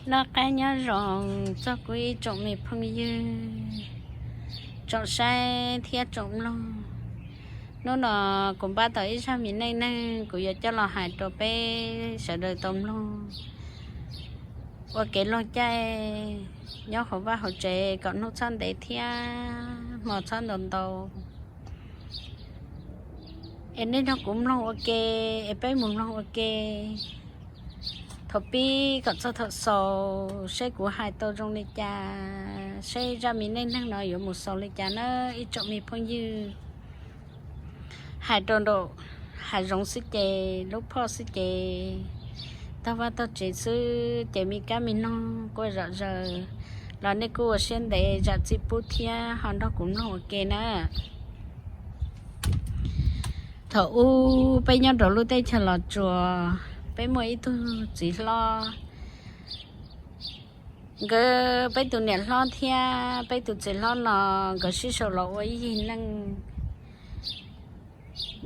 Noj qab nyob zoo txog kuv ib tsoom me phooj ywg, tsoom saib thiab tsoom mloog. Hnub no kuv npaj tau ib zaj me neej neeg kuv yuav coj los hais rau peb sawv daws tau mloog ua kev laug caij nyob hauv vaj hauv tsev kom hnub txhob ntev thiab hmo txhob ntau ntau. Es nej nrog kuv mloog ua ke, es peb mus mloog ua ke thaum pib kom txog thaum xaus, seb kuv hais tau zoo li cas, seb zaj me neej neeg no yuav mus xaus li cas na ib tsoom me phooj ywg. Hais rau nraum hav zoov xwb ces, lub phoj xwb ces, tog vaj tog tsev xwb ces me kab me noog kuj zom zaws los nej kuj ua siab ntev zam txim pub thiab ho nrog kuv mloog ua ke na. Thaum ub peb nyob rau lub teb chaws Los Tsuas, peb muaj ib tug txiv hlob. Nkawd peb tus niam hlob thiab peb tus txiv hlob no nkawd sib sau los ua ib yig neej.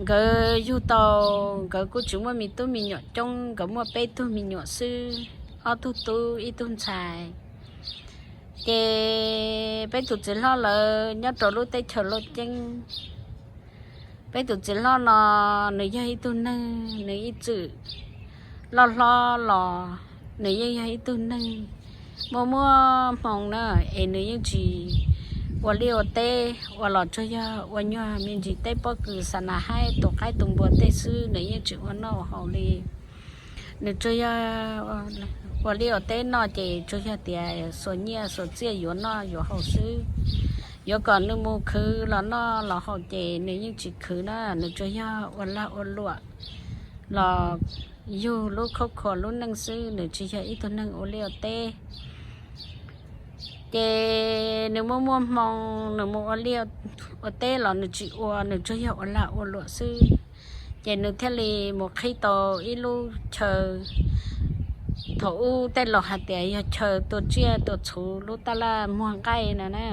Nkawd yug tau, nkawd kuj tsis muaj me tub me nyuam coob, nkawd muaj peb tug me nyuam xwb, ob tug tub ib tug ntxhais. Ces peb tus txiv hlob lawv nyob rau lub teb chaws Lauj Ceeb. Peb tus txiv hlob no nws yog ib tug neeg, nws ib txwm loj hlob los nws yeej yog ib tug neeg muaj muaj hmoo na, es nws yeej tsis ua liaj ua teb, ua los tsuas yog ua nyuag me ntsis teb pob kws xa nas haib tus qaib tus npua tej xwb, nws yeej tsis ua noj ua haus li. Nws tsuas yog ua liaj ua teb noj ces tsuas yog tias xuas nyiaj xuas txiaj yuav noj yuav haus xwb. Yuav kom nws mus khwv los noj los haus ces nws yeej tsis khwv na, nws tsuas yog ua lag ua luam los yug lub khaub khuam lub neej xwb, nws tsis yog ib tug neeg ua liaj ua teb. Ces nws muaj muaj hmoo, nws mus ua liaj ua teb los nws tsis ua, nws tsuas yog ua lag ua luam xwb. Ces nws thiaj li mus qhib tau ib lub chaw, thaum ub tej laus hais tias yog chaw tua tsiaj tua txhuv lub taj laj muag nqaij no na,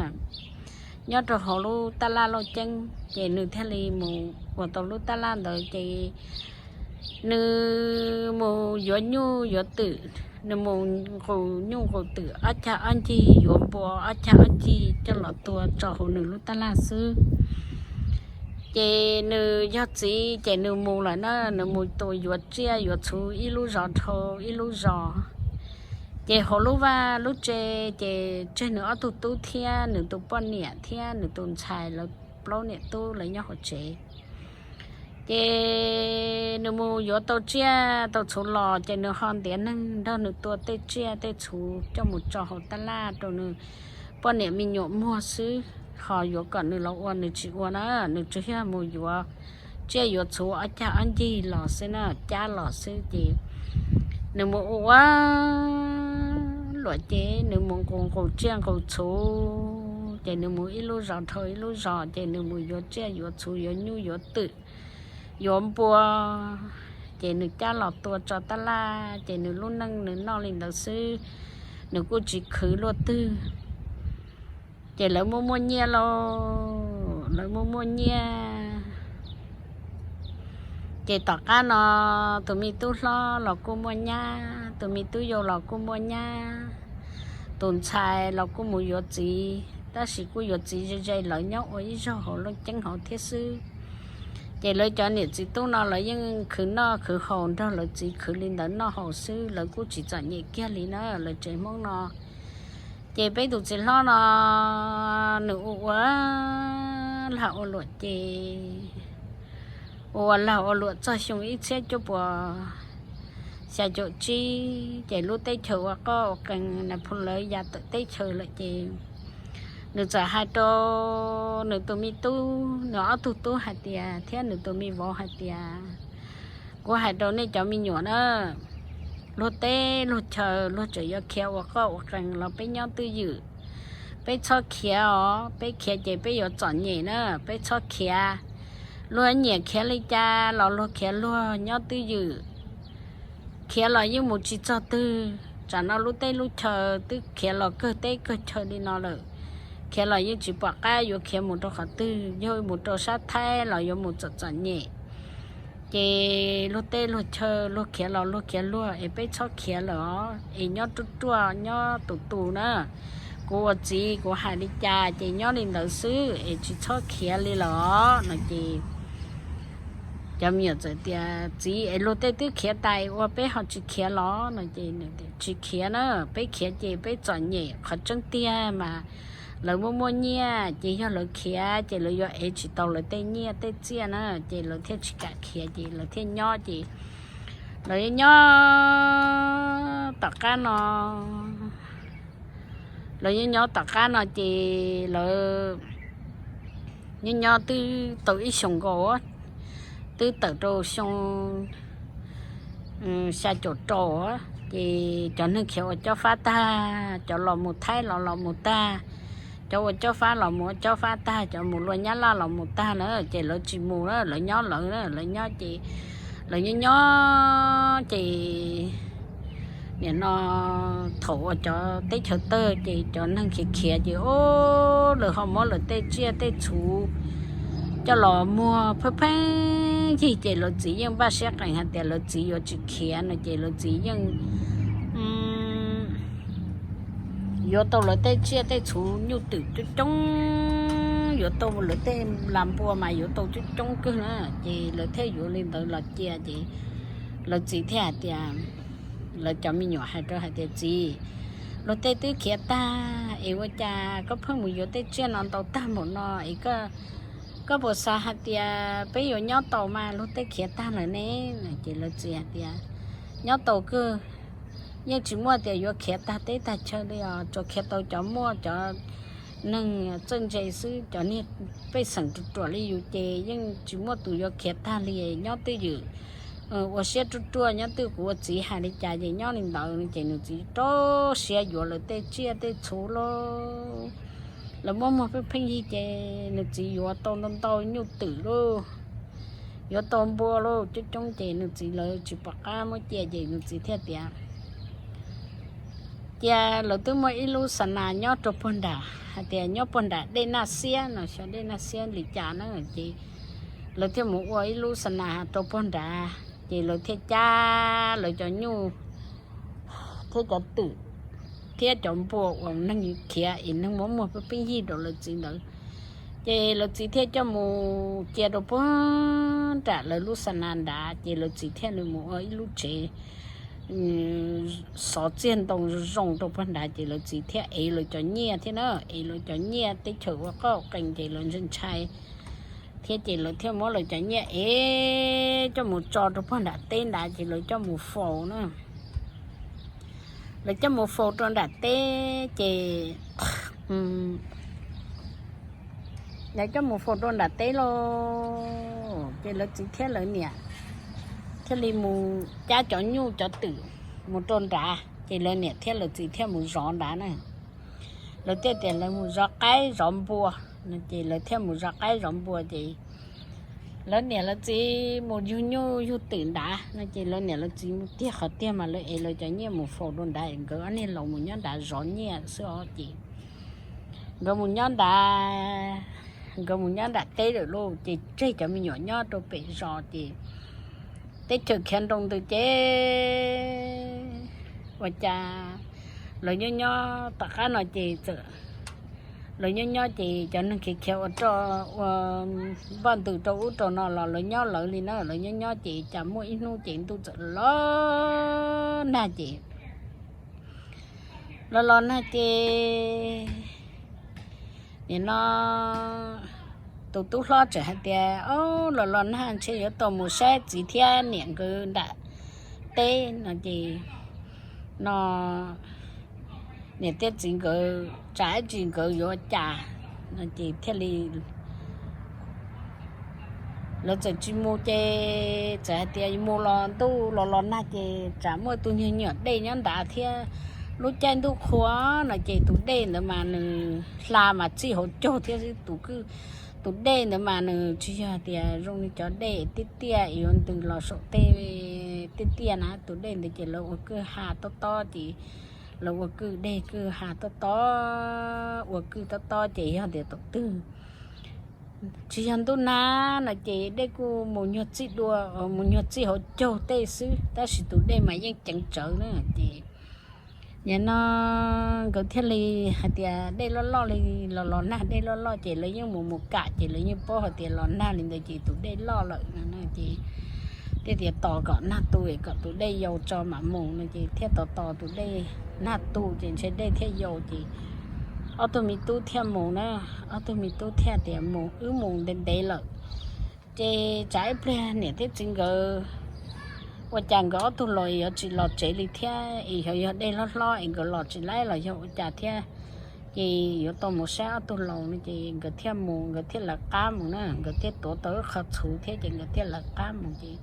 nyob rau hauv lub taj laj Lauj Ceeb. Ces nws thiaj li mus ua tau lub taj laj ntawd ces nws mus yuav nyuj yuav twm, nws mus nqus nyuj nqus twm ob cag ob ncig, yuav npua ob cag ob ncig coj los tua tso hauv nws lub taj laj xwb. Ces nws yog txiv ces nws mus lawm na, nws mus tua yuav tsiaj yuav txhuv ib lub zos dhau ib lub zos. Ces hauv lub vaj lub tse ces tseg nws ob tug tub thiab nws tus poj niam thiab nws tus ntxhais lawv plaub niam tub lawv nyob hauv tsev. Ces nws mus yuav tau tsiaj tau txhuv los ces nws ho ntiav neeg nrog nws tua tej tsiaj tej txhuv coj mus tso hauv taj laj rau nws poj niam me nyuam muag xwb, ho yuav kom nws los ua nws tsis ua na, nws tsuas yog mus yuav tsiaj yuav txhuv ob cag ob ncig los xwb na, cab los xwb ces nws mus ua ua luam ces nws mus nqus nqus tsiaj nqus txhuv ces nws mus ib lub zos dhau ib lub zos ces nws mus yuav tsiaj yuav txhuv yuav nyuj yuav twm yuav npua, ces nws cab los tua tso taj laj ces nws lub neej nws noj li ntawd xwb, nws kuj tsis khwv luaj twg. Ces lawv muaj muaj nyiaj lauj, lawv muaj muaj nyiaj. Ces tom qab no tus me tub hlob los kuj muaj nyab, tus me tub yau los kuj muaj nyab, tus ntxhais los kuj mus yuav txiv, tab sis kuj yuav txiv ze ze lawv nyob ua ib zaug hauv Looj Ceeb hauv thiab xwb. Ces lawv cov niam txiv tub no lawv yeej khwv noj khwv haus nrog lawv txiv khwv li ntawd noj haus xwb, lawv kuj tsis txom nyem kiag li na, lawv tsev Hmoob no. Ces peb tus txiv hlob no nws ua ua lag ua luam ces ua ua lag ua luam txog xyoo ib txhiab cuaj puas xya caum tsib ces lub teb chaws ua qoj ua qees, Nais Phoo lawv ya tawm teb chaws lawm ces nws txawm hais rau nws tus me tub, nws ob tug tub hais tias thiab nws tus me vauv hais tias, kuv hais rau nej cov me nyuam na, luag teb luag chaw luag tseem yuav khiav ua qoj ua qees los peb nyob twj ywm, peb txhob khiav os, peb khiav ces peb yuav txom nyem na, peb txhob khiav. Luag nyiam khiav li cas los luag khiav luag, nyob twj ywm. Khiav los yeej mus tsis txog twg, tsam no lub teb lub chaw twb khiav los kawg teb kawg chaw li no lawm, khiav los yeej tsis pom qab yuav khiav mus rau qhov twg, yog mus rau sab Thaib los yuav mus txom txom nyem. Ces luag tej luag chaw luag khiav los luag khiav luag es peb txhob khiav lawm os, es nyob ruaj ruaj nyob tus tus na. Kuv ua txiv kuv hais li cas ces nyob li ntawd xwb es tsis txhob khiav li lawm os no ces cov me nyuam txawm tias, Txiv, es luag tej twb khiav tas ua peb ho tsis khiav los? No ces, Tsis khiav na, peb khiav ces peb txom nyem, qhov tseeb tiag mas lawv muaj muaj nyiaj ces yog lawv khiav ces lawv yuav ev tsis tau lawv tej nyiaj tej txiaj na, ces lawv thiaj tsis kam khiav ces lawv thiaj nyob ces lawv nyob tom qab no lawv nyob nyob tom qab no ces lawv nyob nyob twb tau ib xyoos nkaus, twb tawm rau xyoo xya caum rau, ces cov neeg khiav ua cob fab tag, cov los mus Thaib los los mus tag, cov ua cob fab los mus ua cob fab tag, cov mus luaj Nyab Laj los mus tag na, ces lawv tsis mus na, lawv nyob lawv na, lawv nyob ces lawv nyob nyob ces nim no thaum uas cov teb chaws tawg ces cov neeg khiav khiav ces o lawv ho muab lawv tej tsiaj tej txhu coj los muag pheej pheej yig ces lawv txiv yeej npaj siab qees hais tias lawv txiv yuav tsis khiav no ces lawv txiv yeej yuav tau lawv tej tsiaj tej txhu nyuj twm coob coob, yuav tau lawv tej las npua mas yuav tau coob coob kawg na, ces lawv thiaj yuav li ntawd los cia ces lawv txiv thiaj hais tias, lawv cov me nyuam hais rau hais tias, Txiv, luag tej twb khiav tag es ua cas koj pheej mus yuav tej tsiaj no ntau tag npaum no es koj puas xav hais tias peb yuav nyob tau mas luag tej khiav tag lawm ne? Ces lawv txiv hais tias, Nyob tau kawg, yeej tsis muaj tias yuav khiav tag teb tag chaw li os, tsuas khiav tau cov muaj cov neeg txawj ntse xwb, cov niag pej xeem ruam ruam li yus ces yeej tsis muaj tus yuav khiav tag li, nyob twj ywm ua siab ruaj ruaj, nyob twj ywm, kuv ua txiv hais li cas ces nyob li ntawd. Ces nws txiv rau siab yuav lawv tej tsiaj tej txhu lauj, lawv muab muag pheej pheej yig ces nws txiv yuav tau ntau ntau nyuj twm lauj, yuav tau npua lauj, coob coob ces nws txiv lawv tsis pom qab muab cia ces nws txiv thiaj tias, Cia lawv twb muaj ib lub xa nas nyob rau puag nram, hais tias nyob puag nram dej Naj Xiab no, xyov dej Naj Xiab li cas na, ces lawv thiaj mus ua ib lub xa nas rau puag nrad, ces lawv thiaj cab lawv cov nyuj thiab cov twm thiab cov npua uas neeg khiav es neeg muab muag pheej pheej yig rau lawv txiv ntawd. Ces lawv txiv thiaj coj mus cia rau puag nram lawv lub xa nas nrad, ces lawv txiv thiaj li mus ua ib lub tsev xov txiag ntoo zoo rau puag nrad, ces lawv txiv thiaj ev lawv cov nyiaj thiab na, ev lawv cov nyiaj teb chaws ua qoj qees ces lawv ntshai ntshai thiab ces lawv thiaj muab lawv cov nyiaj ev coj mus tso rau puag nram teb nrad ces lawv coj mus faus na. Lawv coj mus faus rau nram teb ces lawv coj mus faus rau nram teb lauj, ces lawv txiv thiab lawv niam thiaj li mus cab cov nyuj cov twm mus rau nrad, ces lawv niam thiab lawv txiv thiaj mus zov nrad na. Lawv thiaj tias lawv mus zov qaib zov npua no, ces lawv thiaj mus zov qaib zov npua ces lawv niam lawv txiv mus yug nyuj yug twm nrad no, ces lawv niam lawv txiv mus tiag qhov tiag mas lawv ev lawv cov nyiaj mus faus rau nrad, nkawd ob niag laus mus nyob nrad zov nyiaj xwb os. Ces nkawd mus nyob nrad, nkawd mus nyob nram teb lawm lauj, ces tseg cov me nyuam nyob rau pem zos ces teb chaws khiav nroo ntws ces ua cas lawv nyob nyob tom qab no ces txawm lawv nyob nyob ces cov neeg khiav khiav ua roj ua npoj ntws rau ub rau no los lawv nyob lawv li na, lawv nyob nyob ces cas muaj ib hnub ces ntuj txawm los nag ces los los nag ces nim no tus tub hlob txawm hais tias, Ob, los los nag ntshe yuav tau mus saib txiv thiab niam nkawd nram teb no ces no niam thiab txiv nkawd tsam ib tsam nkawd yuav cas no ces thiaj li lawv txawm tsis mus ces txawm hais tias mus los ntuj los los nag ces tsam muaj tus nyuag nyuam dej nyob nrad thiab lub caij ntuj qhua no ces tus dej ntawd mas nws hla mas txij hauv caug thiab xwb. Tus dej ntawd mas nws tsis yog tias zoo li cov dej tiaj tiaj yuav ntws los saum tej tiaj tiaj na, tus dej ntawd ces lawv ua kwj ha tob tob ces lawv ua kwj dej kwj ha tob tob, ua kwj tob tob ces yog tias thaum twg tsis yog ntuj nag no ces dej kuj mus nyuag txij dua, mus nyuag txij hauv caug tej xwb, tab sis tus dej mas yeej ceev tsawv na ces nim no nkawd thiaj li hais tias dej loj loj li, los los nag dej loj loj ces lawv yeej mus mus kam ces lawv yeej paub hais tias los nag li ntawd ces tus dej loj lawm no ces thiaj tias tos kom nag tu kom tus dej yau tso mam mus no ces thiaj tos tos tus dej nag tu ces ntshe dej thiaj yau ces ob tug me tub thiaj mus na, ob tug me tub thiaj tias mus, wb mus ntev ntev lawm. Ces tsam ib pliag niam thiab txiv nkawd ua cas nkawd ob tug los yuav tsis los tsev li thiab es xyov yog dej hlob hlob es nkawd los tsis laib los yog ua cas thiab, ces yuav tau mus saib ob tug laus no ces nkawd thiaj mus, nkawd thiaj lawv qab mus na, nkawd thiaj tuav tau ib qho txhuv thiab ces nkawd thiaj lawv qab mus ces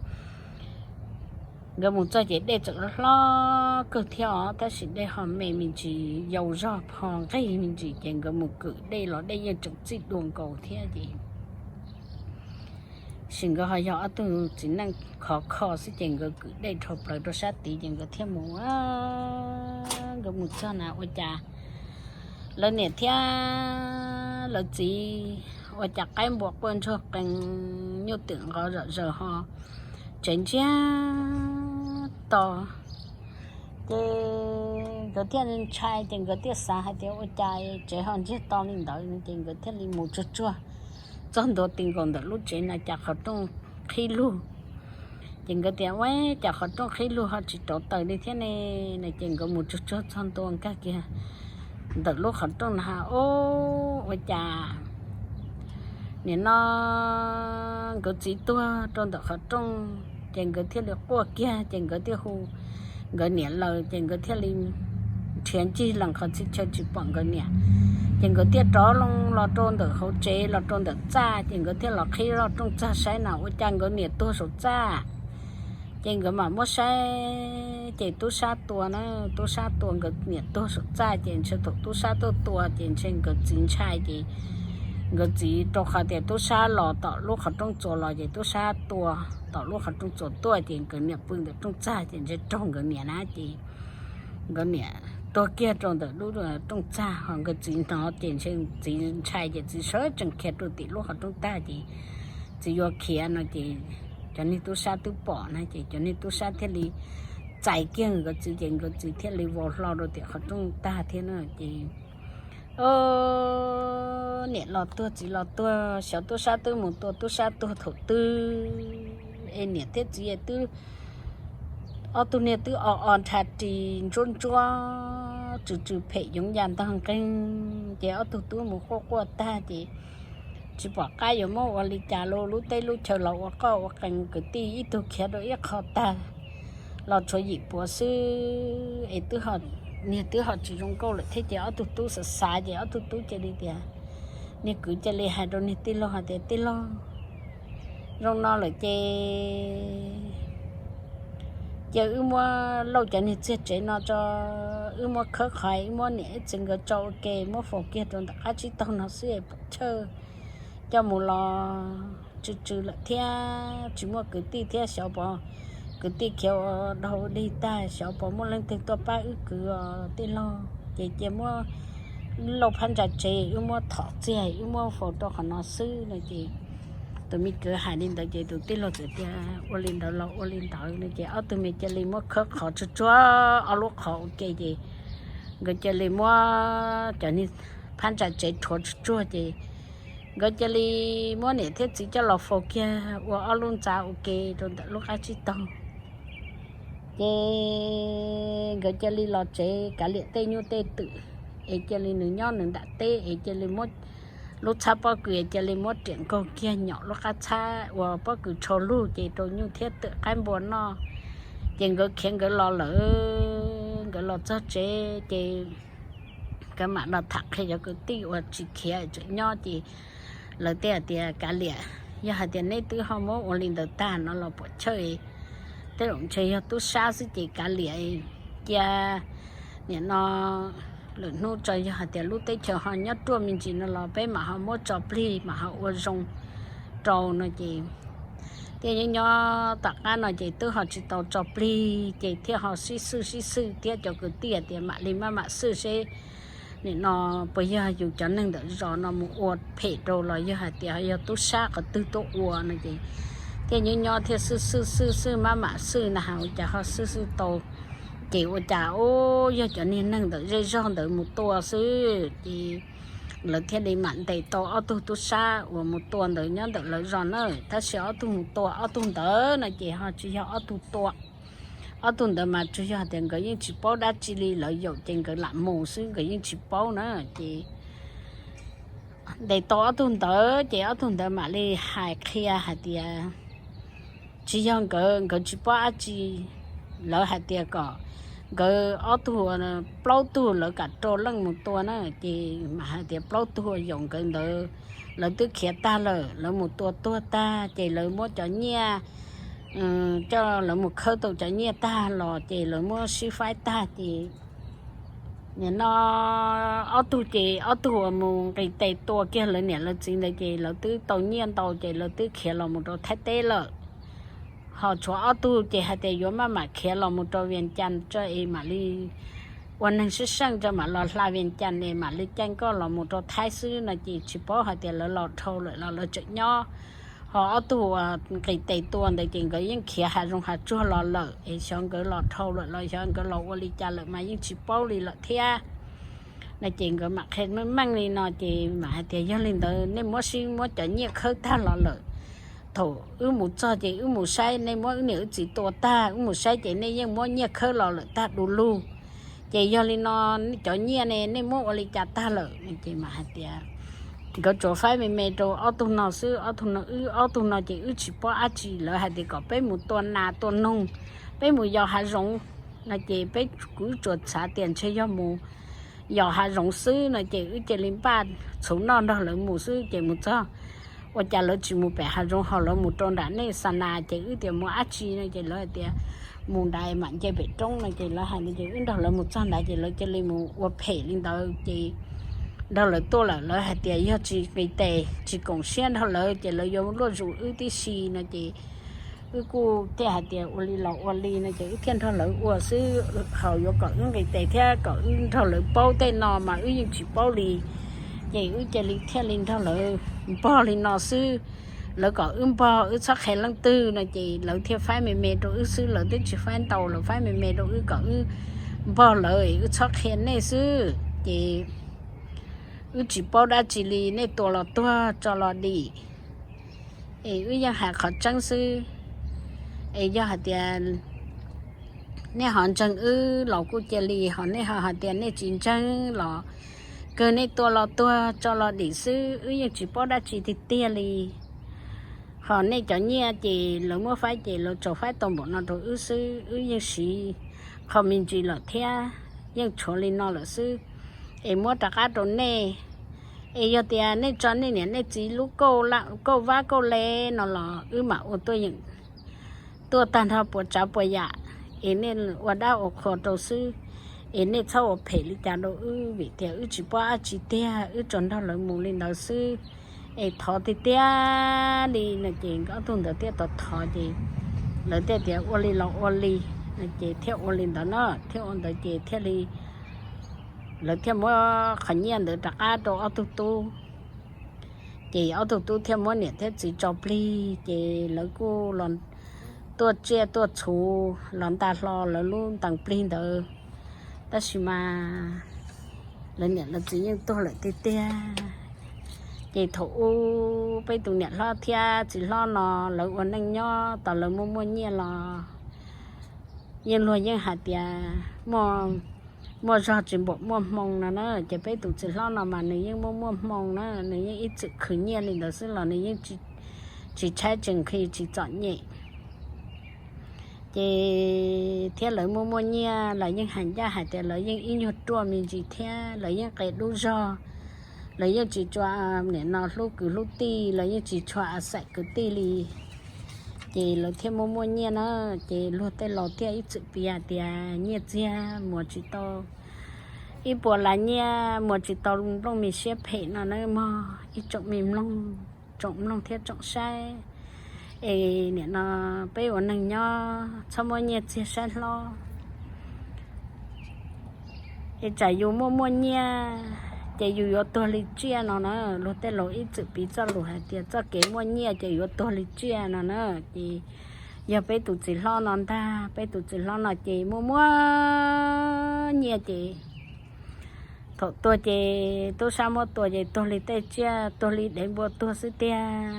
nkawd mus txog ces dej tseem hlob kawg thiab os, tab sis dej ho me me ntsis, yau zog ho nqig me ntsis ces nkawd mus kwm dej los dej yeej tseem txij dua nkaus thiab ces sis nkawd ho yog ob tug txiv neej khov kho xwb ces nkawd kwm dej dhau plaws rau sab tid ces nkawd thiaj mus. Nkawd mus txog na ua cas lawv niam thiab lawv txiv ua cas qaib npua quaj ntsuag qees, nyuj twm nqov zom zaws ho tsev ntsiag to. Ces nkawd thiaj ntshai ces nkawd thiaj xav hais tias ua cas tsev ho ntsiag to li ntawd no ces nkawd thiaj li mus tsuag tsuag txog ntua ti nkaus ntawm lub tsev na cas qhov rooj qhib lug. Ces nkawd tias ua cas qhov rooj qhib lug ho tsis rauv taws li thiab ne no ces nkawd mus tsuag tsuag txog ntua nkag kiag ntawm lub qhov rooj na ha, o, ua cas nim no nkawd txiv tuag rau ntawm qhov rooj ces nkawd thiaj li quaj kiag ces nkawd thiaj hu nkawd niam lawm ces nkawd thiaj li nrhiav ncig lees qhov txhia chaw tsis pom nkawd niam. Ces nkawd thiaj rov loo los rau ntawm hauv tsev los rau ntawm txaj ces nkawd thiaj los qhib lub rooj txag saib na ua cas nkawd niam tuag saum txaj. Ces nkawd mam muab saib ces tub sab tua na, tub sab tua nkawd niam tuag saum txaj ces ntshe thaum tub sab tuaj tua ces ntshe nkawd txiv ntshai ces nkawd txiv rau qhov tias tub sab los tom lub qhov rooj txuas los ces tub sab tua tom lub qhov rooj txuas tuaj ces nkawd niam pw ntawm rooj txag ces ntshe raug nkawd niam na ces nkawd niam tuag kiag rau ntawm lub rooj txag ho nkawd txiv hnov ces ntshe txiv ntshai ces txiv sawv tsees khiav rau tim lub qhov rooj tag ces txiv yuav khiav no ces cov niag tub sab twb pom na ces cov niag tub sab thiaj li txais kiag nkawd txiv ces nkawd txiv thiaj li vau hlo rau tim qhov rooj tag thiab na ces niam los tuag txiv los tuag, xyov tub sab twb mus tua tub sab tuag thaum twg es niam thiab txiv twb ob tug niag twb o o nrha ris ntsuab ntsuab tsw tsw phem yoov ya ntog nqeeg ces ob tug tub mus quaj quaj tag ces tsis pom qab yuav muab ua li cas los lub teb lub chaw los ua qoj ua qees kwv tij ib tug khiav rau ib qho tag los tshuav yim puav xwb es twb, niag twb ho tsis zoo nkauj lawm thiab ces ob tug tub xav xav ces ob tug tub cia li tias, niag kwv cia li hais rau niag tij laug hais tias tij laug, zoo no lawm ces cia wb muab lauj cov niag txiag tsev no tso, wb muab khawb qhov wb muab niam ib txiv nkawd tso ua ke muab faus kiag rau ntawm qab tsib taug no xwb es pom chawj coj mus los tsw tsw lawm thiab tsis muaj kwv tij thiab xyov pov kwv tij khiav ua dog ua dig tag xyov pov muaj leej twg tuaj pab wb kwv os tij laug ces cia muab lauj phab ntsa tsev wb muab thom txiag wb muab faus rau qhov no xwb no ces tus me kwv hais li ntawd ces tus tij laug txawm tias ua li ntawd los ua li ntawd no ces ob tug me cia li muab khawb qhov tsuag tsuag ob lub qhov ua ke ces nkawd cia li muab cov niag phab ntsa tsev rhuav tsuag tsuag ces nkawd cia li muab niam thiab txiv coj los faus kiag ua ob lub ntxa ua ke rau ntawm lub qab tsib taug ces nkawd cia li los tsev kav liam tej nyuj tej twm es cia li nws nyob nws nram teb es cia li muab lub txhab pob kws es cia li muab riam nkaug kiag nyom lub qab txhab uas pob kws tshau lug ces rau nyuj thiab twm qaib npua noj ces nkawd khiav nkawd los lawm nkawd los txog tsev ces nkawd mam los tham qhia cov kwv tij uas tsis khiav tseem nyob ces lawv thiaj hais tias kav liam, yog hais tias neb twb ho muab ua li ntawd tag no los pom chawj tej zaum ntshe yog tub sab xwb ces kav liam cia nim no lwm hnub tso yog hais tias lub teb chaws ho nyob ruaj me ntsis no los peb mam ho muab tso plig mam ho ua zoo rau no ces thiaj nyob nyob tom qab no ces twb ho tsis tau tso plig ces thiaj ho sib xwj sib xwj thiab cov kwv tij hais tias mam li maj mam xwj seb Nim no puas yog yus cov neeg ntawm zos no mus ua phem rau los yog hais tias yog tub sab qhov twg tuaj ua no ces thiaj nyob nyob thiaj xwj xwj xwj xwj maj mam xwj na has ua cas ho xwj xwj tau. Ces ua cas ub yog cov niag neeg ntawm zej zog ntawd mus tua xwb ces lawv thiaj li mam ntes tau ob tug tub sab uas mus tua ntawd nyob ntawm lawv zos na. Tab sis ob tug mus tua ob tug ntawd no ces ho tsis yog ob tug tua. Ob tug ntawd mas tsuas yog tias nkawd yeej tsis paub dab tsi li, lawv yaum ces nkawd lam mus xwb, nkawd yeej tsis paub na. Ces ntes tau ob tug ntawd ces ob tug ntawd mam li hais qhia hais tias tsis yog nkawd, nkawd tsis paub dab tsi. Lawv hais tias kom nkawd ob tug, plaub tug lawv kam rau leej mus tua na. Ces mam hais tias plaub tug yaum nkawd ntawd lawv twb khiav tag lawm, lawv mus tua tuag tag ces lawv muab cov nyiaj, coj lawv mus khawb tau cov nyiaj tag los ces lawv muab sib faib tag ces nim no ob tug ces ob tug uas mus nqis tes tua kiag lawv niam lawv txiv ntawd ces lawv twb tau nyiaj ntau ces lawv twb khiav los mus rau Thaib teb lawm. Ho tshuav ob tug ces hais tias yuav maj mam khiav los mus rau Vias Cas tso es mam li ua neeg sib seej tso mam los hla Vias Cas es mam li caij nkoj los mus rau Thaib xwb no ces tsis paub hais tias lawv los dhau lawm los lawv tseem nyob. Ho ob tug uas nqis tes tua ntawd ces nkawd yeej khiav hav zoov hav tsuag los lawm es xyov nkawd los dhau lawm los xyov nkawd los ua li cas lawm mas yeej tsis paub li lawm thiab. No ces nkawd mam qhia meej meej li no ces mam hais tias yog li ntawd nej muab sib muab cov nyiaj khawb tag los lawm. Thaum wb mus txog ces wb mus saib nej muab wb niam wb txiv tua tag, wb mus saib ces nej yeej muab nyiaj khawb los lawm tag du lug. Ces yog li no cov nyiaj ne nej muab ua li cas tag lawm? Ces mam hais tias nkawd tsuas faib me me rau ob tug no xwb, ob tug no wb ob tug no ces wb tsis paub dab tsi, lawv hais tias kom peb mus tua nas tua noog, peb mus yos hav zoov no ces peb, kuv tsuas xav tias ntshe yog mus yos hav zoov xwb no ces wb cia li npaj txhuv noj nrog lawv mus xwb ces mus txog ua cas lawv tsis mus pem hav zoov ho lawv mus rau nram nej xa nas ces wb tias mus dab tsi no ces lawv hais tias mus nrad mam nce pem roob no ces lawv hais li ces wb nrog lawv mus txog nrad ces lawv cia li mus ua phem li ntawd ces nrog lawv tuaj lawm lawv hais tias yog tsis nqis tes tsis koom siab nrog lawv ces lawv yuav luaj zus wb tib si no ces wb kuj thiaj hais tias ua li los ua li no ces wb thiaj nrog lawv ua xwb, ho yuav kom wb nqis tes thiab kom wb nrog lawv paub tej no mas wb yeej tsis paub li. Ces wb cia li thiaj li nrog lawv npog li no xwb, lawv kom wb npog wb txhob qhia leej twg no ces lawv thiaj faib me me rau wb xwb, lawv twb tsis faib ntau, lawv faib me me rau wb kom wb npog lawv wb txhob qhia nej xwb ces wb tsis paub dab tsi li, nej tua los tuag tso los dim es wb yeej hais qhov tseeb xwb. Es yog hais tias nej ho ntseeg wb los kuj cia li, ho nej ho hais tias nej tsis ntseeg los kawg, nej tua los tuag tso los dim xwb, wb yeej tsis paub dab tsi tiag tiag li. Ho nej cov nyiaj ces lawv muab faib ces lawv tsuas faib tau npaum no rau wb xwb, wb yeej siv qho me ntsis lawm thiab, yeej tshuav li no lawm xwb. Es muab rov qab rau nej, es yog tias nej tso nej niam nej txiv lub kauj vab kauj le no los wb mam ua tuaj yeem tuaj tag nrho puas tsav puas yam, es nej ua dab ua qhua rau xwb. Es nej txhob ua phem li cas rau wb vim tias wb tsis paub dab tsi tiag, wb tsuas nrog lawv mus li ntawd xwb. Es thov tiag tiag li no ces ob tug ntawd thiaj tau thov ces lawv thiaj tias ua li los ua li no ces thiaj ua li ntawd no, thiaj ua ntawd ces thiaj li lawv thiaj muab qhov nyiaj ntawd rov qab rau ob tug tub. Ces ob tug tub thiaj muab niam thiab txiv tso plig ces lawv kuj los tuaj tsiaj tuaj txhuv los nta hlo lawv lub ntees plig ntawd. Tab sis mas lawv niam lawv txiv yeej tuag lawm tiag tiag. Ces thaum ub peb tus niam hlob thiab txiv hlob no lawv ua neej nyob tau lawv muaj muaj nyiaj los yeej luag yeej hais tias muaj zog tsis npaum muaj hmoo no na. Ces peb tus txiv hlob no mas nws yeej muaj muaj hmoo na, nws yeej ib txwm khwv nyiaj li ntawd xwb los nws yeej tsis tshaib tsis nqhis tsis txom nyem. Ces thiab lawv muaj muaj nyiaj los yeej hais ncaj hais tias lawv yeej ib nyuag ruaj me ntsis thiab lawv yeej qia dub zog, lawv yeej tsis tshua, nim no hlub kwv hlub tij, lawv yeej tsis tshua a xaim kwv tij li. Ces lawv thiaj muaj muaj nyiaj na. Ces luag tej laus thiaj ib txwm piav tias nyiaj txiag muas tsis tau ib puas las nyiaj, muas tsis tau nplooj me siab phem no na mog ib tsoom me mloog, tsoom mloog thiab tsoom saib. Es nim no peb ua neeg nyob txhob muab nyiaj txiag saib hlob. Es tsam yus muaj muaj nyiaj ces yus yuav tuag li tsiaj no na. Luag tej laus ib txwm piv txoj lus hais tias txoj kev muaj nyiaj ces yuav tuag li tsiaj no na. Ces yog peb tus txiv hlob no ntag, peb tus txiv hlob no ces muaj muaj nyiaj ces thaum tuag ces tub sab muab tua ces tuag li tej tsiaj, tuag li dev npua tuag xwb tiag.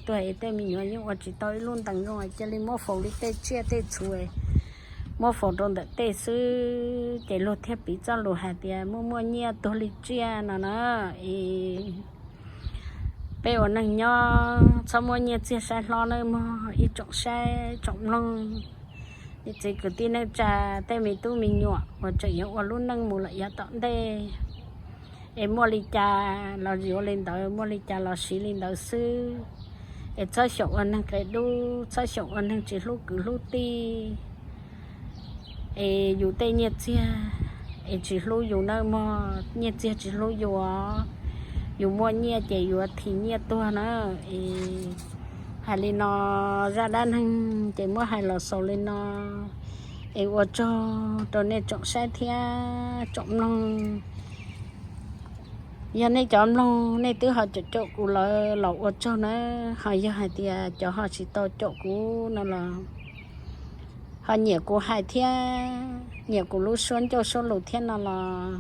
Tuag es tej me nyuam yeej ua tsis tau ib lub ntees zoo, cia li muab faus li tej tsiaj tej txhu, muab faus rau ntawm tej xwb. Ces luag thiaj piv txoj lus hais tias muaj muaj nyiaj tuag li tsiaj no na. Es peb ua neeg nyob txhob muab nyiaj txiag saib hlob nawb mog ib tsoom saib tsoom mloog. Niam txiv kwv tij neej tsa, tej me tub me nyuam uas tseem yuav ua lub neej mus lawm yav tom ntej, es muaj li cas los yuav li ntawd, muaj li cas los siv li ntawd xwb. Es txhob xyaum ua neeg qia dub, txhob xyaum ua neeg tsis hlub kwv hlub tij. Es yus tej nyiaj txiag es tsis hlub yus nawb mog, nyiaj txiag tsis hlub yus os. Yus muaj nyiaj ces yuav thim nyiaj tuag na. Es hais li no, zaj dab neeg ces muab hais los xaus li no. Es ua tsaug rau nej tsoom saib thiab tsoom mloog. Yog nej cov mloog nej twb ho caum caum kuv lawm los ua tsaug nawb. Ho yog hais tias cov ho tsis tau caum kuv no los ho nyiam kuv hais thiab nyiam kuv lub suab ncauj suab lus thiab no los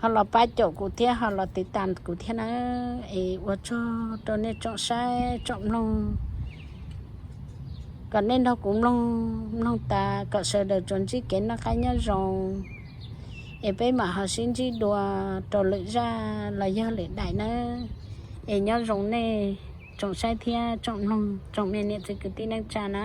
ho los pab caum kuv thiab ho los tiv tas kuv thiab nawb. Es ua tsaug rau nej tsoom saib tsoom mloog. Kom nej nrog kuv mloog mloog tas kom sawv daws tsuas ntsib kev noj qab nyob zoo. Es peb mam ho sib ntsib dua rau lwm zaj los yog lwm daim nawb. Es nyob zoo nej tsoom saib thiab tsoom mloog, tsoom me niam txiv kwv tij neej tsa na.